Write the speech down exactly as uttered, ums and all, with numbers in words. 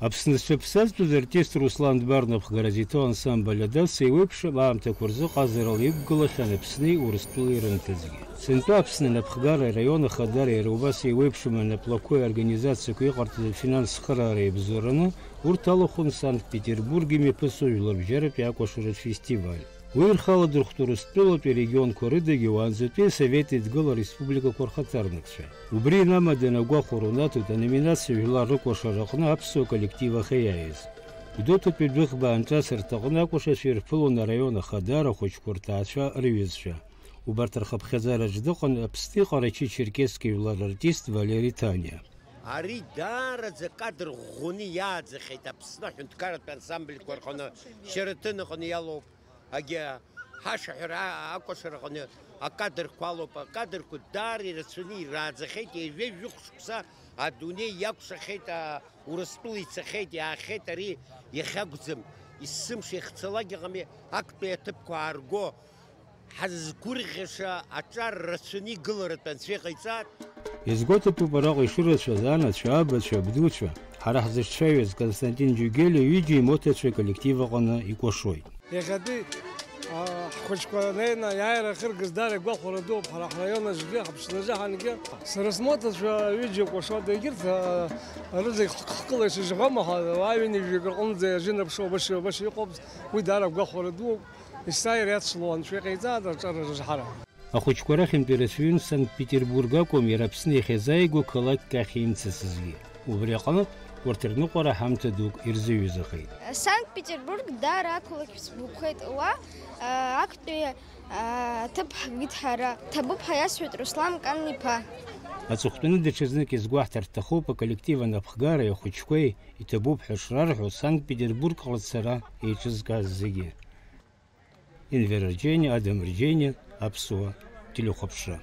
Аԥсны зҽаԥсазтәыз артист Руслан Дбар напхгара зиҭо ансамбль Адас еиуеиԥшым аамҭақәа рзы ҟазарала иқәгылахьан Аԥсни Урыстәылеи рымҭазгьы. Сынтәа Аԥсны анапхгара араион ахадара иара убас еиуеиԥшым анаплакқәеи аорганизациақәеи иҟарҵаз афинанс цхыраара еибзоураны, урҭ алахәын Санкт-Петербург имҩаԥысуа жәларбжьаратәи акәашаратә фестиваль. Уи рхы аладырхәт Урыстәылатәи арегионқәа рыдагьы уаанӡатәи Асовет Еидгыла ареспубликақәа рхаҭарнакцәа. Убри инамаданы агәахәара унаҭоит аноминациа жәлар рыкәашара аҟны аԥсуа коллектив ахьаиааиз. Гәдоуҭатәи Дәыӷба анҿасырҭаҟны акәашацәа ирԥылон араион ахадара ахәыҷқәа рҭаацәа рыҩызцәа. Убарҭ рхыԥхьаӡараҿ дыҟан Аԥсни Ҟарачы-Черкески жәлар рартист Валери Ҭаниа. Ари даараӡа кадр ӷәӷәаны иааӡахьеит Аԥсны аҳәынҭқарратә ансамбльқәа рҟны, Шьараҭын аҟны иалоуп, егьи ҳашәаҳәара акәашара аҟны акадрқәа алоуп. Акадрқәа даара ирацәаны ирааӡахьеит, ҩажәи жәохә шықәса адунеи иакәшахьеит, а, Урыстәыла ицахьеит, иаахьеит, ари иахьакәӡам, есымша ихцалак иҟами, актәи аҭыԥқәа аарго, ҳазгәырӷьаша аҿар рацәаны игыларатәы анцәа иҟаиҵааит. Иазгәаҭатәуп араҟа ишырацәаз анацәа, абацәа, абдуцәа, ҳара ҳзыҿцәажәаз Константин Џьугели ҩыџьа имоҭацәа аколлектив аҟны икәашоит. Иахьатәи, а, ҳхәыҷқәа неины аиааира ахьыргаз даара игәахәара дууп ҳара ҳраион аҿгьы, ҳаԥсны азы ҳангьы. Сара смоҭацәа ҩыџьа кәашоит, егьырҭ, а, рызегь х-, х-, хкыла ишыжәӷәама ҳәа, уаа ҩынҩажәи акы рҟынӡа иажәынаԥшуа башьа-башьа иҟоуп, уи даара агәахәара дууп. Есааира иацло анцәа иҟаиҵааит аҿар рыжҳара. Ахәыҷқәа рахьынтә ирацәаҩын Санкт-Петербург акәым, иара Аԥсны иахьазааигәоу қалақьк ахь имцацызгьы. Убри аҟнытә, урҭ рныҟәара ҳамҭа дук ирзыҩызахеит. Санкт-Петербург даара ақалақь сгәаԥхеит уа, а, актәи, а, аҭыԥ ҳгеит ҳара. Ҭабуп ҳәа иасҳәеит Руслан Кан-иԥа. Аҵыхәтәаны даҽазнык иазгәаҳҭар рҭахуп, аколлектив анапхгареи ахәыҷқәеи иҭабуп ҳәа шрарҳәо Санкт-Петербургҟа цара еиҿызкааз зегьы. Енвер Арџьениа, Адам Арџьениа, Аԥсуа телехәаԥшра.